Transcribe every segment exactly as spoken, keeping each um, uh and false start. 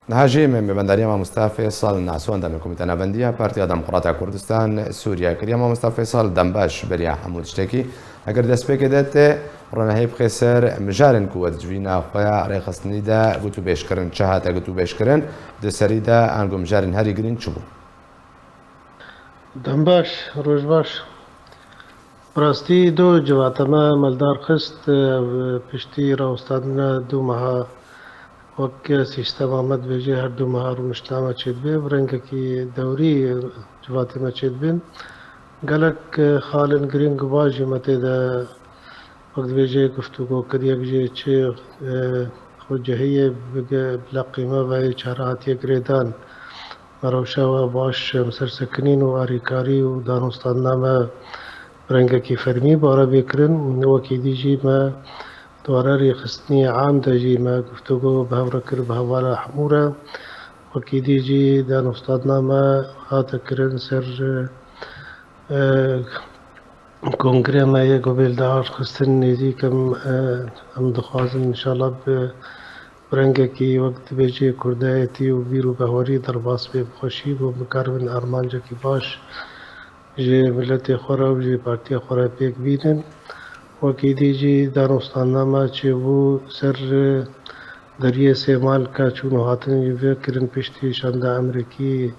Niha jî me mêvendariya mamosta Feysal Naso, endamê Komîta Navendiya Partiya Demokrata Kurdistan Sûriye kiriye. Mamosta Feysal, dem baş beriya hemû tiştekî. Eger destpêkê de tê, ronahî bixê ser mijarên ku we di civîna xwe ya rêxistinî de gotûbêj kirin, çi hate gotûbêj kirin, di serî de ango mijarên herî girîng çi bû? Dem baş, roj baş. Bi rastî du civata me meldar xist, e, piştî rawestandina du meha wek sîstema me dibêje her du meha rûniştina me çêdibe, bi rengekî dewrî civatê me çêdibin. Gelek, e, xalên girîng û baş jî me tê de wek dibêje guftûgo kir, yek jê çi, e, xwecihiyê bi ge-, bi leqî me ve yê çare hatiye girêdan. Me rewşa we baş em ser sekinîn û arîkarî û danûstandina me bi rengekî fermî bi re bê kirin. Wekî dî jî me di ware rêxistinî am de jî me guftûgo bi hev re kir bi hevala hemû re. Wekî dî jî danûstandina me hate kirin ser, e, Kongreya me yê ku bê li dar xistin nêzîk em, e, em dixwazin înşallah bi, bi rengekî wek dibêjê kurdayetî û bîr û behwarî derbas bê, bi xweşî ku bikaribin armancekî baş ji miletê xwe re û ji partiya xwe re pêk bînin. Wekî dî jî danûstandina me çêbû ser, e, deriyê Sêmalka çûn û hatin jî vê kirin piştî şanda Amerîkî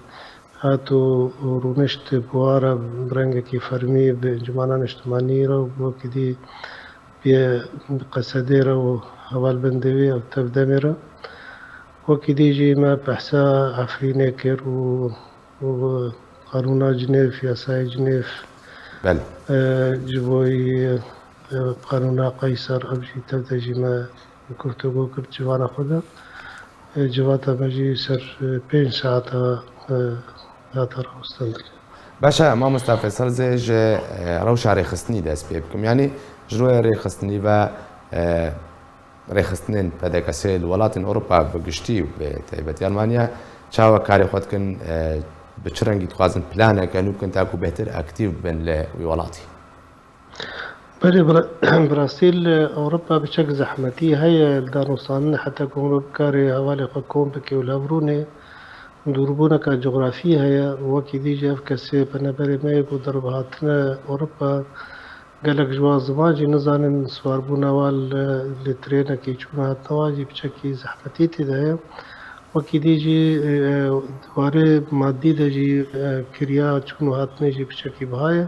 hat û, û rûnişt bi wa re bi rengekî fermî bi Encûmena Niştimanî re û wekî dî bi Qesedê re û hevalbendê wê ew tev demê re. Wekî dî jî me behsa Efrînê kir û, û qanûna Cinêv, yasayê Cinêv, Belê. e, ji bo yî, e, qanûna Qeyser, ev jî tev de jî me guftûgo kir civana xwe de. E, civata me jî ser, e, pênc saeta, e, hate rawestin. Baş e, mamosta Feysal, ez ê ji, e, rewşa rêxistinî dest pê bikim. Yanî ji roya rêxistinî ve, e, rêxistinên P D K S li welatên Ewropa bi giştî û bi taybetî Almanya çawa karê xwe dikin, e, bi çi rengî dixwazin planeke nû bikin taku bêhtir aktîv bibin li wî welatî? Belê, bi ra-, bi rastî li Ewropa biçek zehmetî heye li danûstandin, heta ku hûn bikarê hevalê xwe kom bike û li hev rûnê. Dûrbûneka cografî heye, wekî dî jî ev kesê peneberê me yê ku derb hatine Ewropa, gelek ji wan ziman jî nizanin, siwarbûna wan li, li trênekî çûn û hatina wan jî biçekî zehmetî tê de heye. Wekî dî jî, e, di warê madî de jî, e, kiriya çûn û hatinê jî biçekî biha ye.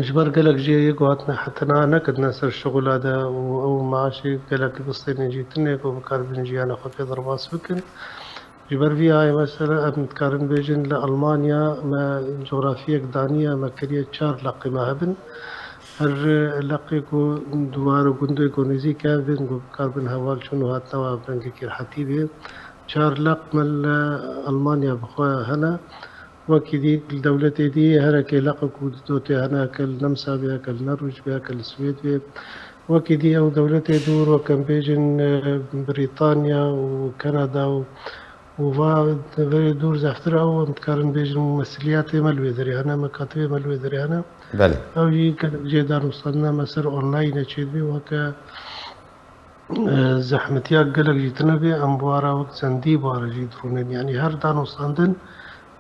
Ji ber gelek jê yê ku hatine hetine nekirine ser şixula de û ew maaşê gelek bistêne jî tune ku bikaribin jiyana xwe pê derbas bikin. Ji ber vî hayê mesela em dikarin bêjin li Almanya me cografiyek daniye, me kiriye çar leqê me hebin. Her leqê ku di war û gundê ku nêzîk e, bên ku bikaribin heval çûn û hatina wan bi rengekî rehetî bê. Çar leq me li Almanya bi xwe hene. Wekî dî li dewletê dî herekê leqek û dotê hene, heke li Nemsa bê, heke li Nerwîc bê, heke li Swêd bê. Wekî dî ew dewletê dûr, wek em bêjin, e, Brîtanya û Kanada û, û va deverê dûr zehtir ew em dikarin bêjin mumessiliyatê me li wê derê hene, mekatibê me li wê derê hene. Belê. Ew jî gelek jê danûstandina me ser online çêdibê, weke e, zehmetiya gelek jî tune bê, em bi wa re wek zendî bi wa re jî dirûnin. Yanî her danûstandin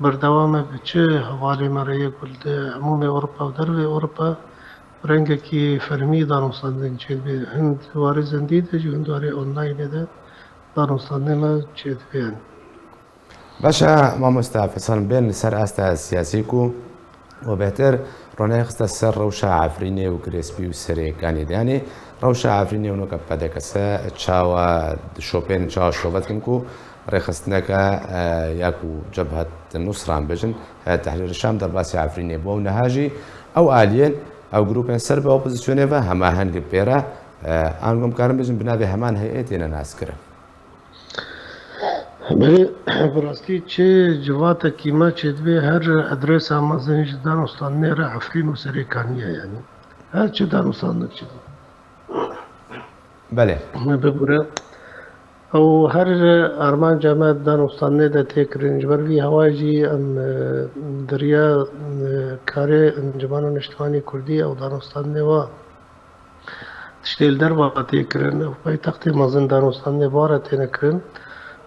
berdewam e, bi çi hevalê me re yê ku li emûmê Ewropa û dervê Ewropa bi rengekî fermî danûstandin çêdibe. Hin di warê zendî de jî, hin di warê onlaynê de danûstandinê me çêdibe. Baş e, mamosta Feysal, bên li ser asta siyasî ku we bêhtir ronahî xiste ser rewşa Efrînê û Girêspî û Serê Kanê de. Yanî rewşa Efrînê û noke P D K S çawa dişopên, çawa şove dikin ku rêxistineke, e, ya ku Cebhet Nusra em bêjin, Heyet Tehrîr Şam derbasî Efrînê bû û niha jî ew aliyên, ew grûpên ser bi opozisyonê ve hemaheng pê re, e, ango em karin bêjin bi navê heman heyetê ne naskirin. Belê, bi rastî çi civatekî me çêdibe, her adresa mezin ji danûstandinê re Efrîn û Serêkanî ye, yanî her çi danûstandin çêdibe. Belê. Me bibûre. Ew her armanca me danûstandinê de tê kirin. Ji ber vî hewa jî em, e, di riya, e, karê Encûmena Niştimanî Kurdî ew danûstandinê wa tiştê li derva tê kirin, ew paytextê mezin danûstandinê bi wa re têne kirin.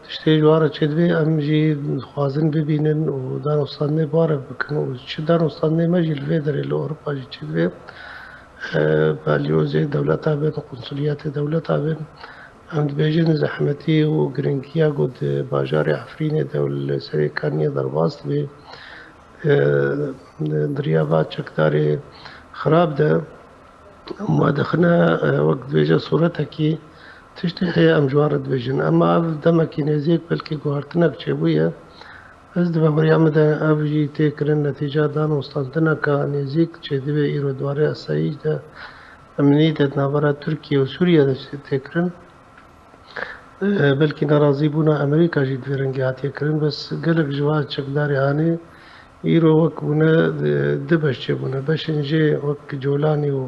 Tiştê ji wan re çêdibê, em jî dixwazin bibînin û danûstandinê bi wan re bikin û çi danûstandinê me jî li vê derê li Ewropa jî çêdibê, e, balyozê dewleta bin, qunsuliyetê dewleta bin. Em dibêjin zehmetî û giringiya ku di bajarê Efrînê de û li Serêkaniyê derbas dibê, e, di riya va çekdarê xirab de, em we dixine, e, wek dibêje sûretekî tiştê heye em ji wan re dibêjin. Ema ev demekî nêzîk belkî guhertinek çêbûye. Ez di baweriya min de ev jî tê kirin netîca danûstandineka nêzîk çêdibê îro di warê asayîş de. Em nî de di navbera Tirkiye û Sûriye de tê kirin. E, belkî nerazîbûna Amerîka jî di vê rengî hatiye kirin, bes gelek ji van çekdarê hanê îro wek bûne, e, du beş çêbûne. Beşên jê wek Colanî û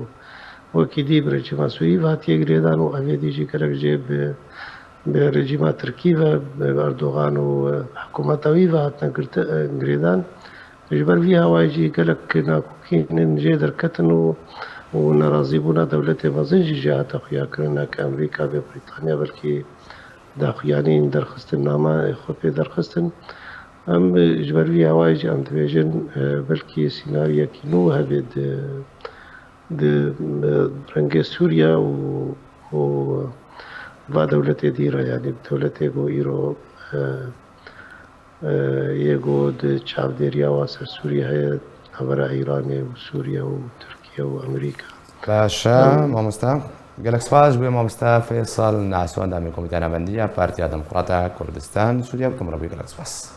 wekî dî bi rejîma Sûrî ve hatiye girêdan û evê dî jî gelek jê bi, bi rejîma Tirkî ve, bi Erdogan û, e, hikûmeta wî ve hatine girti-, e, girêdan. Ji ber vî hawayê jî gelek nakokînên jê derketin û, û nerazîbûna dewletê mezin jî jê hate xuyakirin, ne ke Amerîka bê Brîtanya belkî daxuyanîn derxistin, nameyê xwe pê derxistin. Em, e, ji ber vî hawayê jî em dibêjin, e, belkî sînariyekî nû hebe di, di, e, rengê Sûriye û, û va dewletê dî re, yanî dewletê ku îro, e, e, yê ku di çavdêriya wa ser Sûriye heye, navbera Îranê û Sûriye û Tirkiye û Amerîka. Baş e, Em mamosta. Gelek spas ji bo mamosta Feysal Naso, endamê Komîteya Navendî ya Partiya Demokrata Kurdistan Sûriye. Bi te re bû, gelek spas.